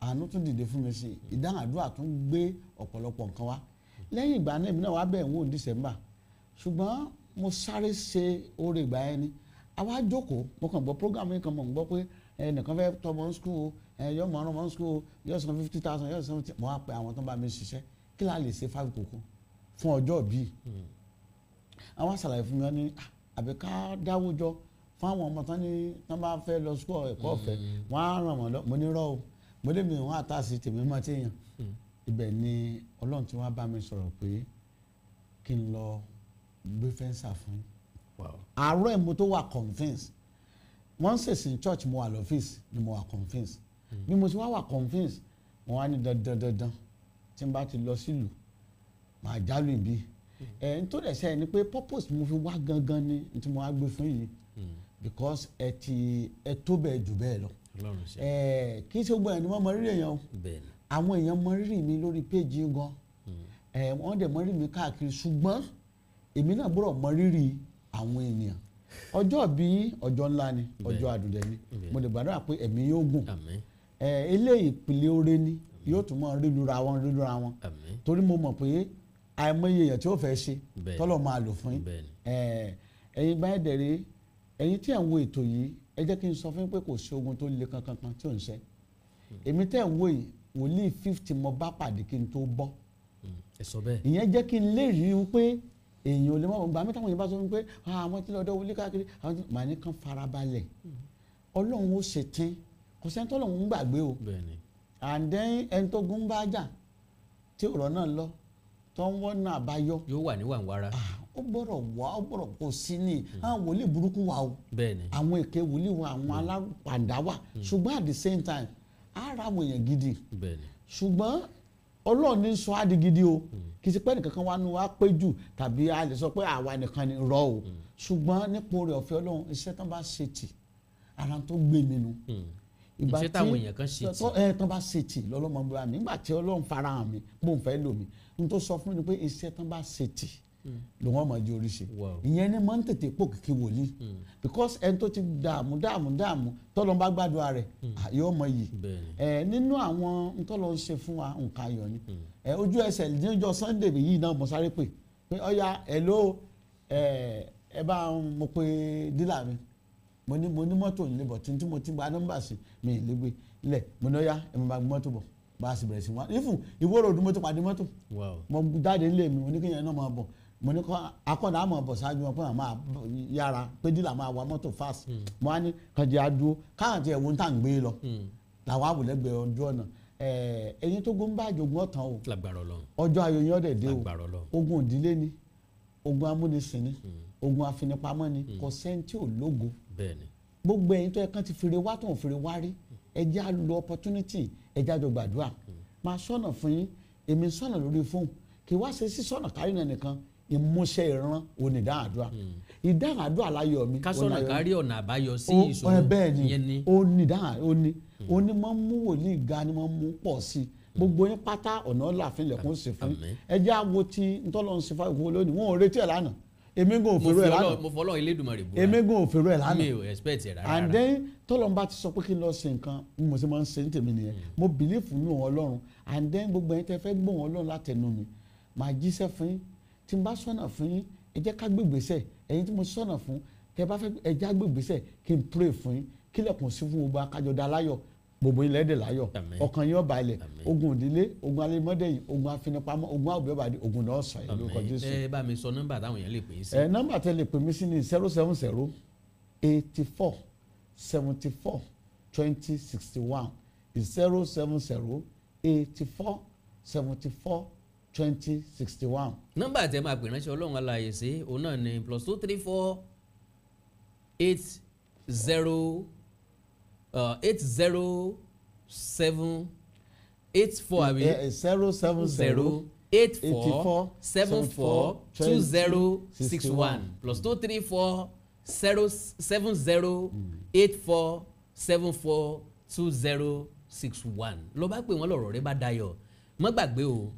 àánú tún dìde fún mi sí, ìdáhùn àdúrà tún gbé ọ̀pọ̀lọpọ̀ nǹkan wá. Lẹ́yìn ìgbà náà èmi náà wá bẹ̀ ń wò December, ṣùgbọ́n mo sáré ṣe oore ìgbà yẹn ni. Àwa jókòó, mo kàn gbọ́ program yìí kan, mo ń gbọ́ pé ẹnìkan fẹ́ tọmọ ní school, yọ mọ̀ ọ́n mọ̀ ní school, yọ san 50,000, yọ san 70. Mo wá pe àwọn tó ń bá mi ṣiṣẹ́, kí la lè ṣe f'Awikonko fún ọjọ́ bíi. Àwọn àṣàlàyé fún mi ní àbí ká dáwó jọ fún àwọn ọmọ tán ní tán bá fẹ́ lọ school ẹ̀kọ́ ọ̀fẹ́, wọ́n á ràn wọ́n lọ. Mo ní rọ́ o, mo lé mi wọ́n àtàsí tèmi mọ́ tí yàn. Ibẹ̀ ni Ọlọ́run tí wọ́n bá mi sọ̀rọ̀ pé kí n lọ gbé fẹ́ǹsà fún yín. Àárọ̀ ẹ̀ mo tó wà convince, wọ́n ń ṣèṣin church, mo wà lọ́fíìsì ni mo wà convince. Bí mo ti wá wà convince, mo wá ní dandan dandan tí n bá ti lọ sílùú màá jálù ìbí. Ẹ̀ n tó dẹ̀ sẹ́yìn ni pé purpose mo fi wá gangan ni tí mo wá gbé fún yìí, because ẹ ti ẹ tó bẹ́ẹ̀ jù bẹ́ẹ̀ lọ. Kì í ṣe gbogbo ẹ̀ ni wọ́n mọ rírì èèyàn o. Àwọn èèyàn mọ rírì mi lórí péjì gan, wọ́n dẹ̀ mọ rírì mi káàkiri, ṣùgbọ́n èmi náà gbọ́dọ̀ mọ rírì àwọn ènìyàn. Ọjọ́ bí ọjọ́ ńlá ni, ọjọ́ àdùdẹ ni. Mo lè gbàdúrà pé ẹ̀mí yóò gùn. Eléyìí ìpìlẹ̀ oore ni, yóò tún mọ rílura wọn rílura wọn, torí mo mọ̀ pé àìmọye èèyàn tí ó fẹ́ ṣe tọ́lọ̀ máa lò fún yín. Ẹ̀yin bá dẹ̀rẹ̀, ẹ̀yin tí ẹ̀ ń wo ètò yìí, ẹ jẹ́ kí n sọ fún yín pé kò sí ogun tó le kankan kan tí ò ń ṣe. Èmi tẹ́ ń wo yìí, wòlíì 50 mo bá pàdé kí n tó bọ́. Ìyẹn jẹ́ kí n lè rí i pé èèyàn ò lè mọ̀. Gbà mí táwọn èèyàn bá sọ fún mi pé àwọn tí lọ́dọ̀ wọlé káàkiri, àwọn tí màá ní kàn farabalẹ̀, Ọlọ́run ó ṣe tín, kò sẹ́ni tọ́lọ́run ń gbàgbé o. And then ẹni tó gún bá jà tí ọ̀rọ̀ náà lọ tó ń wọ́n náà bá yọ, yóò wà ní wàǹwara. Ó gbọ́dọ̀ wá, ó gbọ́dọ̀ kò sí ní àwọn wòlíì burúkú wà o, àwọn èké wòlíì wà, àwọn alárùpàdà wà, ṣùgbọ́n at the same time ara àwọn èèyàn gidi. Ṣùgbọ́n Ọlọ́run ní sọ á di gidi o, kì í ṣe pé nìkankan wá nu wá pé jù tàbí a lè sọ pé àwa nìkan ni rọ o, ṣùgbọ́n nípa oore ọ̀fẹ́ Ọlọ́run, iṣẹ́ tán bá ṣe tì, ara tó gbé mi nu. Iṣẹ́ táwọn èèyàn kan ṣe tì, tán bá ṣe tì lọ́lọ́mọ bá mi. Nígbà tí Ọlọ́run farahàn mi bóun fẹ́ lò mí, n tó sọ fún mi pé iṣẹ́ tán bá ṣe tì lòun ọmọ di oríṣi. Ìyẹn ni máa ń tètè pò kìkì wòlíì, because ẹni tó ti dààmú dààmú dààmú tọ́lọ́ bá gbàdúrà rẹ̀ yóò mọ iyì. Nínú àwọn ntọ́lọ́ ń ṣe fún wa nǹkan ayọ̀ ni. Ojú ẹsẹ̀ níjọ́ Sunday yìí náà mo sáré pè pé ọ̀ya hello, ẹ bá mo pe dílà mi, mo ní mọ́tò nílé bọ̀ tí mo ti gba nọ́mbà sí mi lè gbé lẹ̀, mo ní ọ̀ya ẹ mo bá gbé mọ́tò bọ̀. Bá a sì bẹ̀rẹ̀ sí wá ifun ìwó ròdù mo ti pàdé mọ́tò, mo jáde nílé mi, mo ní kéèyàn náà máa bọ̀, mo ní kọ́ akọ́nà àmọ̀ bọ̀ ṣáájú wọn pé àwọn máa yára pé dílà máa wa mọ́tò fast. Mo á ní kànjẹ́ adúró káàntì ẹ̀wọ̀n tá à ń gbé lọ làwọn àwòlẹ́gbẹ̀ẹ́ ojú ọ̀nà. Ẹ̀yin tó gún bá àjogún ọ̀tàn o, ọjọ́ ayọ̀ yín ọ̀dẹ̀ dé o. Ogun ìdílé ni, ogun amúnisìn ni, ogun afinipamọ́ ni, kò sẹ́ni tí ò lógo. Gbogbo ẹ̀yin tó yẹ kán ti fèrè wá tó ń fèrè wá rí, ẹ jẹ́ á lo opportunity, ẹ jẹ́ á jọ gbàdúrà. Máa sọ̀nà fún yín, èmi sọ̀nà lórí fóònù, kì í wá ṣe sí sọ̀nà kárí náà nìkan, ìmúṣẹ ìran onídàá àdúrà, ìdáhùn àdúrà láyọ̀ mi. Kásọ̀nà kárí ọ̀nà àbáyọ sí ìṣòro yẹn ni. Ó ní ìdáhùn, ó ní ó ní máa ń mú wòlíì ga ni máa ń mú pọ̀ sí i. Gbogbo yín pátá ọ̀nà ọ̀làfin lẹ̀kún sí fún. Ẹ jẹ́ àwo tí ntọ́lọ́ ń ṣe fún ìwọ lónìí, wọn ò retí ẹ̀ lánàá. Èmi gan òfèrò ẹ̀ lánàá. Mo fọlọ́ Elédùmarè búra. Èmi gan òfèrò ẹ̀ lánàá. Mi ò expect ẹ̀ rárá. And then tọ́lọ́n bá ti sọ pé kí n lọ ṣe nǹkan, mo ṣe máa ń ṣe ní tèmi nìyẹn. Mo believe nínú Ọlọ́run. And then gbogbo ẹ̀yin tẹ́ fẹ́ gbóhùn Ọlọ́run látẹnu mi, màá jíṣẹ́ fún yín. Tí n bá sọ̀nà fún yín, ẹ jẹ́ ká gbégbèsè. Ẹ̀yin tí mo sọ̀nà fún, tẹ́ bá fẹ́ ẹ jẹ́ gbégbèsè kí n pray fún yín, kílẹ̀kùn sí fún gbogbo akájọdá láyọ̀, gbogbo ilẹ̀ dẹ̀ láyọ̀, ọkàn yín ó balẹ̀. Ogun ìdílé, ogun alẹ́mọ́dé yìí, ogun afinipamọ́, ogun àwòbẹ́bàdì, ogun náà sàn yìí lórúkọ Jésù. Ẹ bá mi sọ nọ́mbà táwọn èèyàn lè pè é sí. Nọ́mbà tẹ́ lè pè mí sí ní 070 84 74 20 61, 070 84 74 20 61. Nọ́mbà tẹ́ máa pè ránṣẹ́ Ọlọ́run alààyè sí òun náà ní +234 80 80 7 8 4 àbí 070 84 74 20 61 +234 0 70 84 74 20 61. Ló bá pè wọ́n lọ́rọ̀ rẹ bá dayọ̀. Má gbàgbé o,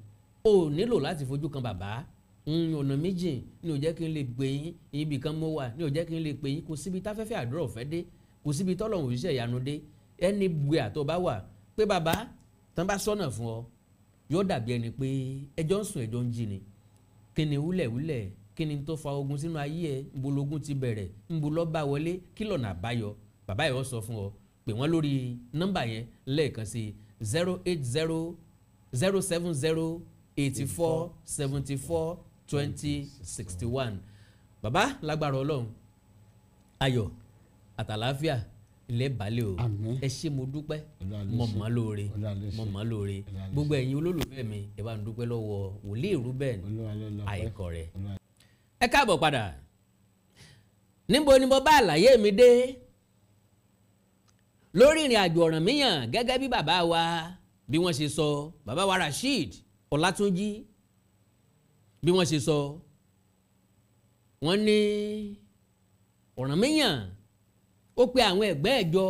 o nílò láti fojú kan bàbá. Ọ̀nà méjì ni ò jẹ́ kí n lè pè yín, ibì kan mo wà ni ò jẹ́ kí n lè pè yín. Kò síbi táfẹ́fẹ́ àdúrà ọ̀fẹ́ dé, kò síbi tọ́lọ́run òṣìṣẹ́ ìyanu dé. Ẹni gbé àtọ́ bá wà pé bàbá tán bá sọ̀nà fún ọ, yóò dàbí ẹni pé ẹjọ́ ń sùn ẹjọ́ ń jí ni. Kí ni wúlẹ̀wúlẹ̀, kí ni tó fa ogun sínú ayé ẹ, ńbo logun ti bẹ̀rẹ̀, ńbo ló bá wọlé, kí lọ̀nà àbáyọ? Bàbá yóò sọ fún ọ. Pè wọ́n lórí nọ́mbà yẹn lẹ́ẹ̀kan sí 080 070 84 74 20 61. Bàbá lágbára Ọlọ́run, ayọ̀ àtàlàáfíà ilẹ̀ balẹ̀ o. Ẹ ṣé, mo dúpẹ́, mo mọ̀ lóore, mo mọ̀ lóore. Gbogbo ẹ̀yin olólùfẹ́ mi, ẹ bá ń dúpẹ́ lọ́wọ́ Wòlíì Reuben Àìkọ̀rẹ́. Ẹ káàbọ̀ padà. Níbo ni mo bá àlàyé mi dé lórí ìrìn àjò Ọ̀rànmíyàn? Gẹ́gẹ́ bí bàbá wa bí wọ́n ṣe sọ, bàbá wa Rasheed Ọlátúnjí bí wọ́n ṣe sọ, wọ́n ní Ọ̀rànmíyàn ó pe àwọn ẹ̀gbẹ́ ẹ̀jọ,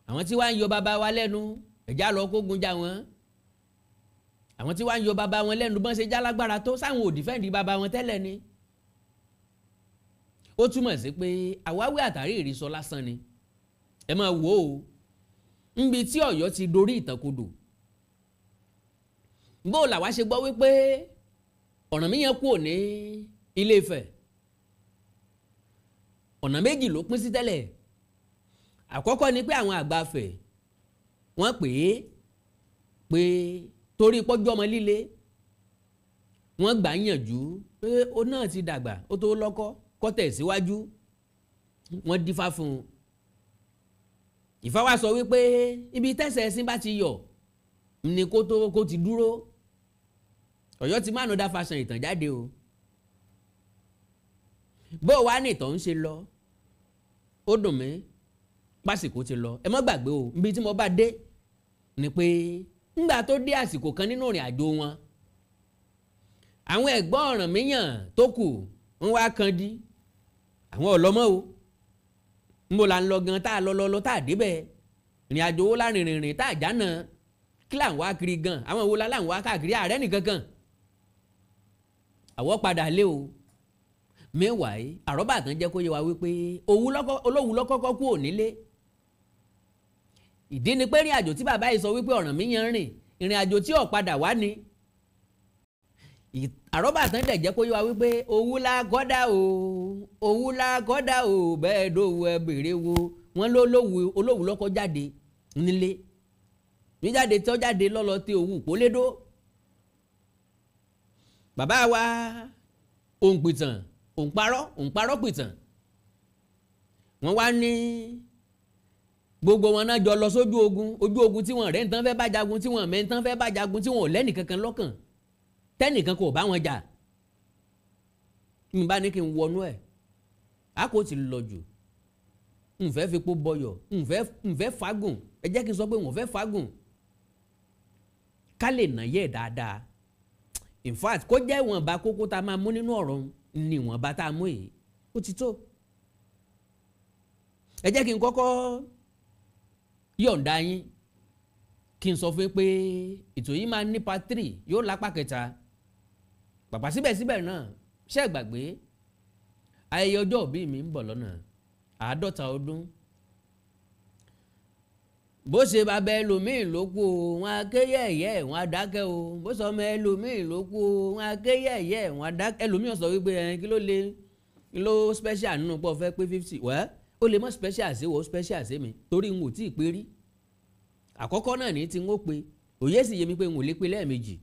àwọn tí wàá ń yọ bàbá wa lẹ́nu, ẹ̀já lọ kógun já wọn. Àwọn tí wàá ń yọ bàbá wọn lẹ́nu bọ́n ṣe já lágbára tó, sáwọn ò dìfẹ́ǹdì bàbá wọn tẹ́lẹ̀ ni. Ó túmọ̀ sí pé àwáwí àtàrí ìrìsọ lásán ni. Ẹ máa wò ó níbi tí Ọ̀yọ́ ti dorí ìtànkodò. Bó làwa ṣe gbọ́ wípé Ọ̀rànmíyàn kúrò ní Ilé Ifẹ̀, ọ̀nà méjì ló pín sí tẹ́lẹ̀. Àkọ́kọ́ ni pé àwọn àgbà Ifẹ̀ wọ́n pè é pé torí pọ́jú ọmọ líle, wọ́n gbà ń yànjú pé ó náà ti dàgbà, ó tó lọ́kọ́ kó tẹ̀ síwájú. Wọ́n dífá fún un. Ifá wá sọ wípé ibi tẹ́sẹ̀ ẹṣin bá ti yọ̀ ni kó tó kó ti dúró. Ọ̀yọ́ ti mánu dá fashion ìtàn jáde o. Bó wàá ní ìtàn ń ṣe lọ, ó dùn mí pásìkò ti lọ. Ẹ má gbàgbé o, ibi tí mo bá dé ni pé ńgbà tó dé àsìkò kan nínú ìrìn àjò wọn, àwọn ẹ̀gbọ́n Ọ̀rànmíyàn tó kù ń wá kan dí àwọn ọlọ́mọ o. Nbó la ń lọ gan tá a lọ lọ tá a débẹ̀, ìrìn àjò wo lárin rìnrìn tá a jánà, kí là ń wá kiri gan, àwọn wo la là ń wá káàkiri, ààrẹ nìkan kan àwọ̀ padà lé o. Meanwhile, àrọ́bà tán jẹ́ kó yé wa wípé Olówù lọ́kọ́kọ́ kú ònílé. Ìdí ni pé ìrìn àjò tí bàbá yìí sọ wípé Ọ̀rànmíyàn rìn, ìrìn àjò tí ò padà wá ni. Àrọ́bà tán dẹ̀ jẹ́ kó yé wa wípé Òwú la kọ́dà o, Òwú la kọ́dà o, bẹ́ẹ̀ dòwú ẹ bèrè wo. Wọ́n ló Olówù lọ́kọ́ jáde nílé, níjáde tó jáde lọ́lọ́ tí Òwú pólédó. Bàbá wa òǹpìtàn òǹparọ́ pìtàn, wọ́n wá ní gbogbo wọn náà jọ lọ sójú ogun, ojú ogun tí wọ́n rẹ̀ ń tán fẹ́ bá jagun, tí wọ́n mẹ́ ń tán fẹ́ bá jagun, tí wọ́n ò lẹ́nì kankan lọ́kàn, tẹ́nìkan kò bá wọn jà. N bá ní kí n wọnú ẹ̀, a kò ti lọ jù, n fẹ́ fipó bọyọ̀, n fẹ́ fagùn. Ẹ jẹ́ kí n sọ pé n ò fẹ́ fagùn, ká lè nà yẹ́ dáadáa. In fact, kó jẹ́ ìwọ̀nba kókó tá a máa mú nínú ọ̀rọ̀ ni ìwọ̀nba tá a mú yìí ó ti tó. Ẹ jẹ́ kí n kọ́kọ́ yọ̀ǹda yín kí n sọ fún yín pé ètò yìí máa ní part 3, yóò lápá kẹta. Pàpà síbẹ̀síbẹ̀ náà, ṣé ẹ gbàgbé ayẹyẹ ọjọ́ òbí mi ń bọ̀ lọ́nà, 50 ọdún. Bó ṣe bàbá ẹlòmíì ló kú o, wọn á ké yẹ̀yẹ́, wọn á dákẹ́ o. Bó ṣe ọmọ ẹlòmíì ló kú o, wọn á ké yẹ̀yẹ́, wọn á dákẹ́. Ẹlòmíì sọ wípé ẹ kí ló lè kí ló special nínú pọ̀ fẹ́ pé 50. Wẹ́ ó lè mọ́ special sí wo special sí mi torí n ò tí ì pé rí. Àkọ́kọ́ náà ní tí n ó pe òye sì yé mi pé n ò lè pe lẹ́ẹ̀mejì.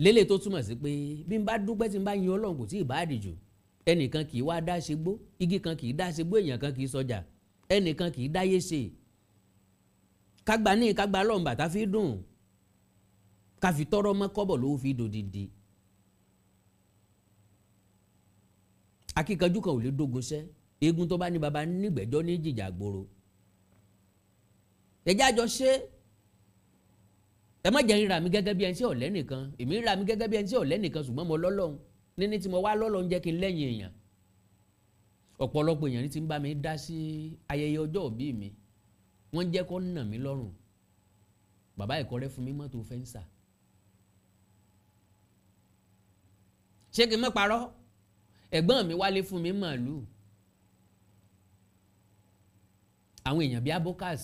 Lélẹ̀ tó túmọ̀ sí pé bí n bá dúpẹ́ tí n bá yin Ọlọ́run kò tí ì bá àdìjù. Ẹnìkan kì í wá dá ṣe gbó, igi kan kì í dá ṣe gbó, èèyàn kan kì í sọjà, ẹnìkan kì í dáyé ṣe. Kágbá ní kágbá lọ́n bàtà fi dùn, ká fi tọrọ mọ́ kọ́bọ̀ ló fi dòdìdì. Akíkanjú kan ò lè dógun ṣẹ́, eégún tó bá ní baba nígbẹ̀jọ́ ní jìjà gbòòrò. Ẹjẹ́ àjọ ṣe Ẹ má jẹ́ ríra mi gẹ́gẹ́ bí ẹni tí ọ̀lẹ́ nìkan. Èmi ríra mi gẹ́gẹ́ bí ẹni tí ọ̀lẹ́ nìkan, ṣùgbọ́n mo lọ́lọ́run. Níní tí mo wá lọ́lọ́run jẹ́ kí n lẹ́yìn èèyàn. Ọ̀pọ̀lọpọ̀ èèyàn ní ti ń bá mi dá sí ayẹyẹ ọjọ́ òbí mi. Wọ́n jẹ́ kó nà mí lọ́rùn. Bàbá ìkọrẹ́ fún mi mọ́tò fẹ́ǹsà. Ṣé kí n má parọ́? Ẹ̀gbọ́n mi wálé fún mi màálù. Àwọn èèyàn bíi abokas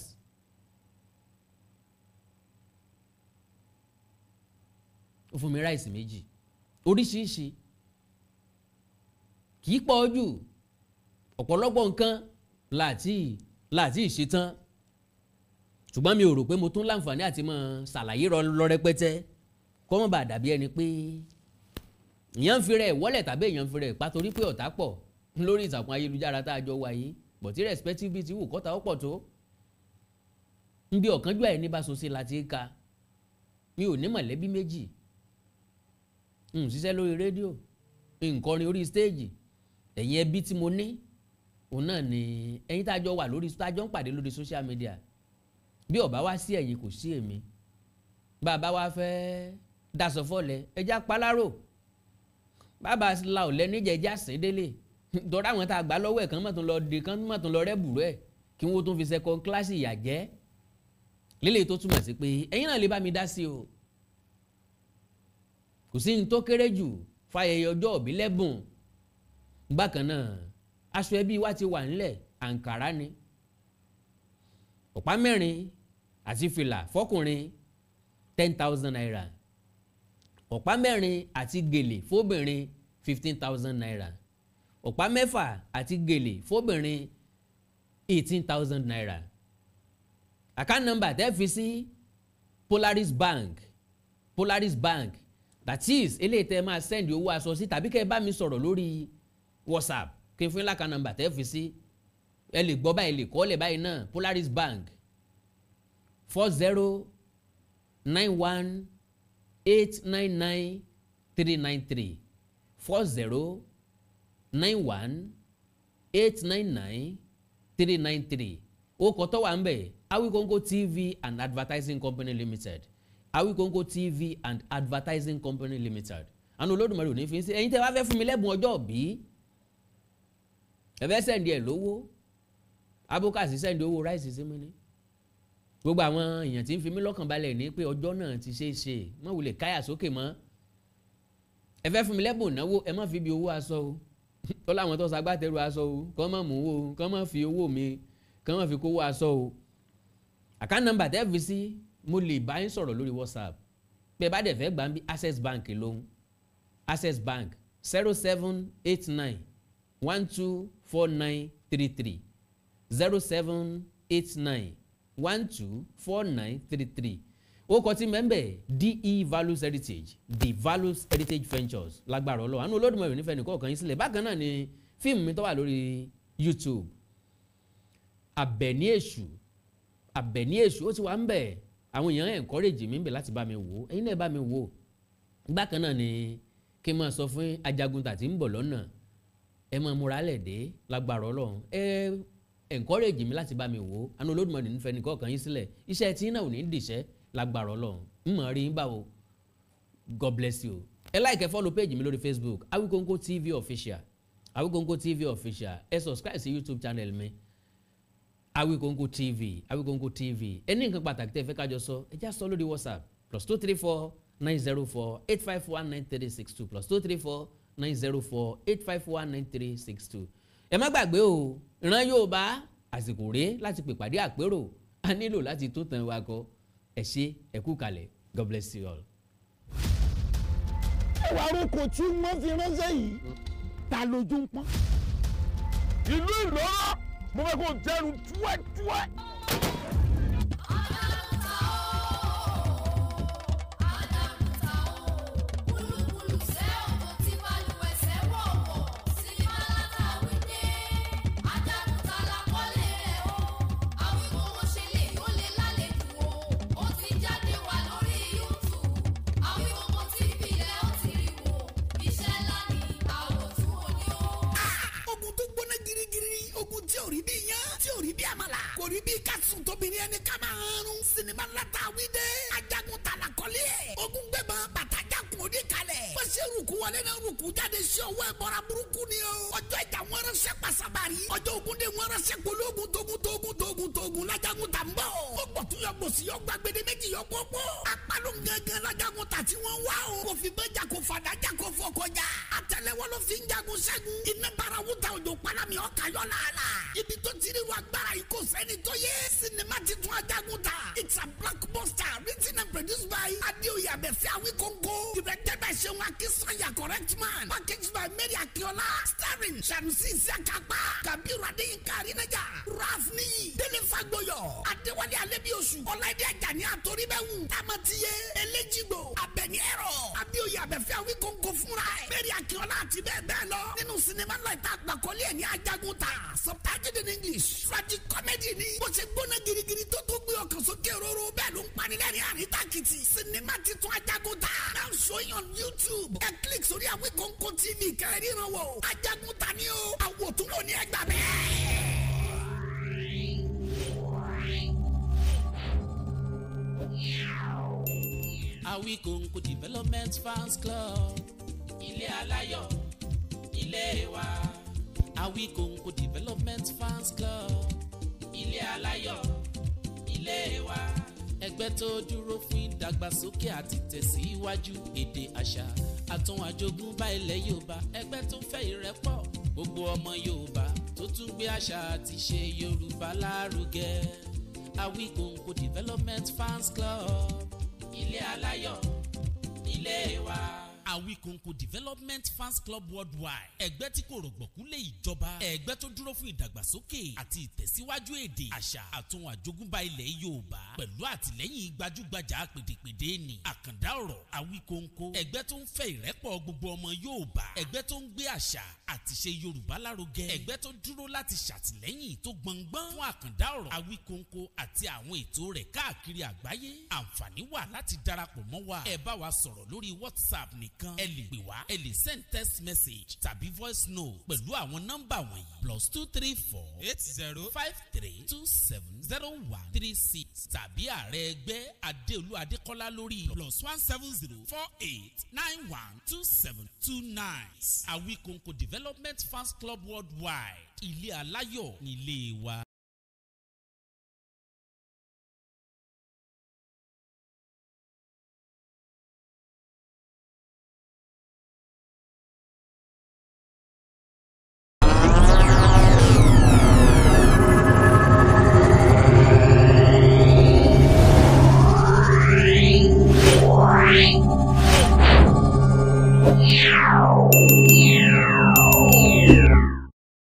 ó fún mi ráìsì méjì oríṣiríṣi, kì í pọ̀ jù. Ọ̀pọ̀lọpọ̀ nǹkan láti ṣetán, ṣùgbọ́n mi ò rò pé mo tún láǹfààní àti máa ṣàlàyé lọ rẹpẹtẹ kó má bàa dàbí ẹni pé èèyàn ń fi rẹ̀ wọ́lẹ̀ tàbí èèyàn ń fi rẹ̀ pa, torí pé ọ̀tá pọ̀ lórí ìtàkùn ayélujára tá a jọ wà yìí. But irrespective bíi ti wù kọ́ta ó pọ̀ tó, nbí ọ̀kánjúwà ẹni bá so sí láti ka. Mi ò ní mọ̀lẹ́bí méjì, n ṣiṣẹ́ lórí rédíò, n kọrin orí stéèjì. Ẹ̀yin ẹbí tí mo ní òun náà ni ẹ̀yin tá a jọ wà lórí, tá a jọ ń pàdé lórí social media. Bí ó bá wá sí ẹ̀yin kò sí èmi. Bàbá wa fẹ́ daṣọ fọ́lẹ̀, ẹja palárò. Bàbá la ò lẹ́ni jẹ́ ẹja sìn délé. Dọ́rọ́ àwọn tá a gbà lọ́wọ́ ẹ̀ kàn mọ̀tún lọ dé, kàn mọ̀tún lọ rẹ́bùrú ẹ̀ kí wọ́n tún fi second class ìyà jẹ́. Lílé tó túmọ̀ sí pé ẹ̀yin náà lè bá mi dá sí o. Kò sí ní tó kéré jù fàyẹyẹ ọjọ́ òbí lẹ́bùn. Bákan náà aṣọ ẹbí wa ti wà nílẹ̀, àǹkàrá ni, ọ̀pá mẹ́rin àti fìlà fọkùnrin 10,000 naira, ọ̀pá mẹ́rin àti gèlè fóbìnrin 15,000 naira, ọ̀pá mẹ́fà àti gèlè fóbìnrin 18,000 naira. Account number tẹ́ fi sí Polaris Bank, Polaris Bank, that is eléyìí tẹ́ máa send owó aṣọ sí, tàbí kẹ́ ẹ bá mi sọ̀rọ̀ lórí WhatsApp kí n fún yín l'account number tẹ́ fi sí. Ẹ lè gbọ́ báyìí, lè kọ́lẹ̀ báyìí náà. Polaris Bank 4091 899 393, 4091 899 393. Ó kọ́ tó wà ń bẹ̀, Awikonko TV and Advertising Company Limited, Awikonko TV and Advertising Company Limited. Àánú Olódùmarè ò ní fi ń sí. Ẹ̀yin tẹ́ wá fẹ́ fún mi lẹ́bùn ọjọ́ òbí, ẹ fẹ́ send ẹ̀ lówó, abókàsí send owó ráìsì sí mi ní. Gbogbo àwọn èèyàn tí ń fi mí lọ́kàn balẹ̀ ní pé ọjọ́ náà ti ṣe é ṣe, mọ́ wulẹ̀ káyà sókè mọ́. Ẹ fẹ́ fún mi lẹ́bùn náwó, ẹ má fi bí owó aṣọ o. Tó láwọn tó ṣagbátẹrù aṣọ o, kàn má mú owó, kàn má fi owó mi, kàn má fi kówó aṣọ o. Account number tẹ́ fi sí, mo lè bá yín sọ̀rọ̀ lórí WhatsApp. Pé bá dẹ̀ fẹ́ gbà ń bí Access Bank lóhun, Access Bank 0789 124933, 0789 124933. Ó kọ tí mẹ́ńbẹ̀ DE Values Heritage, The Values Heritage Ventures, lágbára Ọlọ́run. Àánú Olódùmarè nífẹ̀ẹ́ nìkan kan yín sílẹ̀. Bákan náà ni fíìmù mi tó wà lórí YouTube, Àbẹ̀ní Èṣù, Àbẹ̀ní Èṣù, ó ti wà ń bẹ̀. Àwọn èèyàn encourage mi ń bẹ̀ láti bá mi wò ó, ẹ̀yin náà bá mi wò ó. Bákan náà ni kí n máa sọ fún Ajagunta tí ń bọ̀ lọ́nà, ẹ máa múra lẹ̀ dé lágbára Ọlọ́run. Ẹ encourage mi láti bá mi wò ó. Àánú Olódùmarè nífẹ̀ẹ́ nìkan kan yín sílẹ̀. Iṣẹ́ tí náà ò ní dìṣẹ́ lágbára Ọlọ́run. Ń mọ̀ rí yín báwo. God bless you. Ẹ like, ẹ follow page mi lórí Facebook, Awikonko TV Official, Awikonko TV Official. Ẹ subscribe sí YouTube channel mi, Awikonko TV, Awikonko TV. Ẹ ní nǹkan pàtàkì tẹ́ fẹ́ kájọ sọ, ẹ já sọ lórí WhatsApp +234 904 851 9362, +234 904 851 9362. Ẹ má gbàgbé o, ìran Yorùbá àsìkò rèé láti pè pàdé àpérò. A nílò láti tún tàn wá kọ. Ẹ ṣé, ẹ kú kalẹ̀. God bless you all. Ẹwà aróko tí wọ́n fi ránṣẹ́ yìí ta lójú ń pọ́n. Ìlú Ìlọ́rọ̀ mo fẹ́ kó jẹ́nu túwẹ́túwẹ́. Orí bí Sinimá ńlá tá a wí dé. Ajagun ta la kọ́lé ẹ̀. Ogun gbẹ̀bọ̀n bàtà jákun òní kalẹ̀. Wọ́n ṣe rúkú wọlé náà rúkú jáde sí ọwọ́ ẹ̀ bọ́ra burúkú ni o. Ọjọ́ ìjà wọn ránṣẹ́ pàṣàbàrí. Ọjọ́ ogun dé wọn ránṣẹ́ pológun tógun tógun tógun tógun lájagun ta ń bọ̀. Ó gbọ̀tún yọ gbòsì yọ gbàgbede méjì yọ pópó. Apálọ̀ gángan lájagun ta tí wọ́n wá o. Kò fi bẹ́jà kò fàdájà kò fọkọjà. Àtẹ́lẹwọ́ ló fi ń jagun ṣẹ́gun. Iná bara wuta òjò palami ọkà yọ làálà. Ibi tó ti rí wa gbára yìí kò sẹ́ni tó yé. Sinimá titun Ajagun Ta. It's a blockbuster written and produced by Adeoye Abefe Awikonko. Directed by Seun Akinsanya, correct man. Packaged by Mary Akiola. Starring Sanusi Isiakapa, Kabiru Adeyinka Arinaja, Ralph Niyi, Dele Fagboyo, Adewale Alebiosu, Ọláìdé Ajani Atoribẹ̀wù, Tamatiye, Elejigbo, Abẹni Ẹ̀rọ, Adeoye Abefe Awikonko fúnra ẹ̀, Mary Akiola àti bẹ́ẹ̀ bẹ́ẹ̀ lọ. Nínú sinimá ńlá ìta àgbàkọ́lé ẹ̀ ní Ajagun Ta. Subtitled in English. Tragic comedy ni. Bó ṣe gbóná girigiri tó tó gbé ọkàn sókè róró bẹ́ẹ̀ ló ń panilẹ́rìn àríntàkìtì. Sinimá titun Ajagun Ta. Now showing on YouTube. Ẹ click sórí Awikonko TV kẹrìnrán wò. Ajagun Ta ni o. Àwòtúnwò ni ẹ gbà bẹ́ẹ̀. Awikonko Development Fans Club, ilé aláyọ̀, ilé wa. Awikonko Development Fans Club, ilé aláyọ̀, ilé wa. Ẹgbẹ́ tó dúró fún ìdàgbàsókè àti tẹ̀síwájú èdè, àṣà àtún àjogúnbá ilẹ̀ Yorùbá. Ẹgbẹ́ tó fẹ́ ìrẹ́pọ̀ gbogbo ọmọ Yorùbá, tó tún gbé àṣà àti ṣe Yorùbá lárugẹ. Awikonko Development Fans Club, ilé aláyọ̀, ilé wa. Awikonko Development Fans Club Worldwide, ẹgbẹ́ tí kò rọ̀gbọ̀kú lé ìjọba, ẹgbẹ́ tó dúró fún ìdàgbàsókè àti ìtẹ̀síwájú èdè, àṣà àtún àjogúnbá ilẹ̀ Yorùbá, pẹ̀lú àtìlẹ́yìn gbajúgbajà pèdèpèdè ní àkàndá ọ̀rọ̀ Awikonko. Ẹgbẹ́ tó ń fẹ́ ìrẹ́pọ̀ gbogbo ọmọ Yorùbá, ẹgbẹ́ tó ń gbé àṣà àti ṣe Yorùbá lárugẹ, ẹgbẹ́ tó dúró láti ṣàtìlẹ́yìn tó gbọngbọ́n fún àkàndá ọ̀rọ̀ Awikonko àti àwọn ètò rẹ̀ káàkiri àgbáyé. Àǹfààní wà láti darapọ̀ mọ́ wa. Ẹ bá wa sọ̀rọ̀ lórí WhatsApp nìkan, ẹ lè pè wá, ẹ lè send text message tàbí voice note pẹ̀lú àwọn nọ́mbà wọ̀nyí: +234 80 53270136, tàbí ààrẹ ẹgbẹ́ Adéolú Adékọ́lá lórí +1 7048912729. Awikonko Development Fans Club Worldwide, ilé aláyọ̀ nílé wa. Wow.